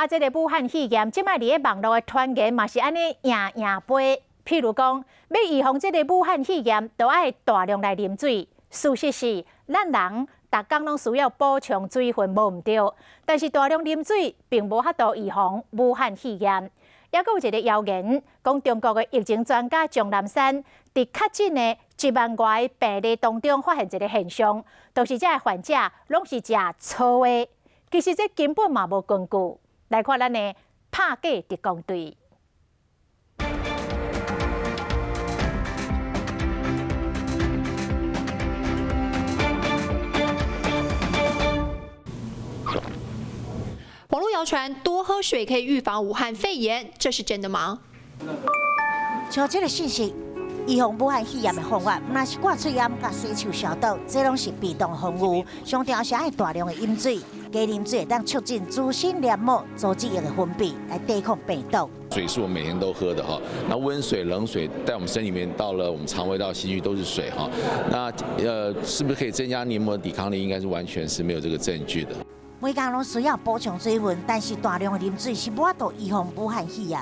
啊，這个武漢肺炎，這擺佇咧網路的傳言嘛是按呢贏贏飛。譬如講，欲預防這个武漢肺炎，就愛大量來啉水。事實是，咱人逐工攏需要補充水分，無毋對。但是大量啉水並無法度預防武漢肺炎。猶閣有一个謠言，講中國的疫情專家鍾南山佇確診的1萬外个病例當中發現一个現象，就是這个患者攏是食粗的。其實這根本嘛無根據。來看咱的拍假特工隊。網路謠傳多喝水可以預防武漢肺炎，這是真的嗎？像這个信息，預防武漢肺炎的方法，毋但是掛喙罨佮洗手消毒，這攏是被動防禦。上重要是愛大量的飲水，加啉水會當促進自身黏膜組織液的分泌，來抵抗病毒。水是我們每天都喝的哈，那溫水、冷水在我們身體裡面到了我們腸胃道細菌都是水哈。那是不是可以增加黏膜抵抗力？應該是完全是沒有這個證據的。每工攏需要補充水分，但是大量的啉水是無法度預防武漢肺炎。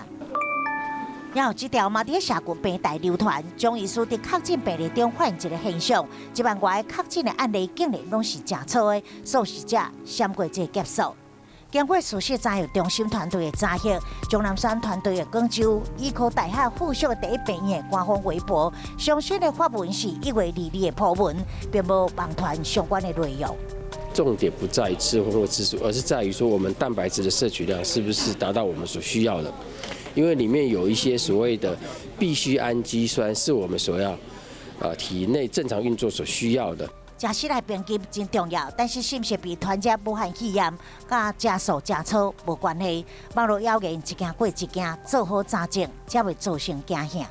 還有這條嘛，佇咧社群平台流傳，鍾醫師佇確診病例中發現一個現象，1萬外個確診的案例竟然攏是食粗的，素食者閃過這個劫數。經過事實查核中心團隊的查核，鍾南山團隊的廣州醫科大學附屬第一病院的官方微博，上新的發文是1月22的鋪文，並無網傳相關的內容。重點不在於吃葷或吃素，而是在於說我們蛋白質的攝取量是不是達到我們所需要的。因為裡面有一些所謂的必需氨基酸，是我們所要體內正常運作所需要的。食食來評級真重要，但是是毋是被傳這武漢肺炎，佮食素食粗無關係。網路謠言一件過一件，做好查證，才袂造成驚嚇。